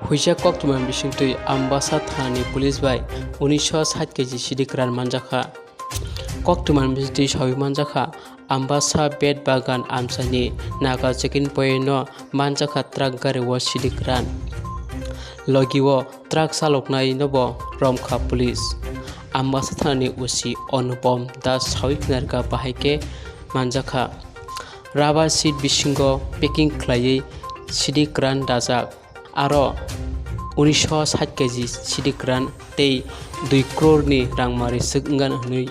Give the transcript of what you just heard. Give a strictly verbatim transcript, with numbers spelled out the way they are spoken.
Phuijak koktwma bisingtwi Ambasa thanani police bai unisho sait kg sidi kwran manjakha. Koktwma bisingtwi sawi manjakha, Ambasa bet bagan amchaini Naga checking point no manjakha truck gari o sidi kwran. Logi o truck chaloknai no bo romkha police. Ambasa thanani O C Anupam Das sawi khnarkha bahai khe manjakha. Rubber sheet bisingo packing khlaiwi sidi kwran dajak. Aro unisho sait kg sidi kwran tei dui crore ni rangma rwswk wngkha hwnwi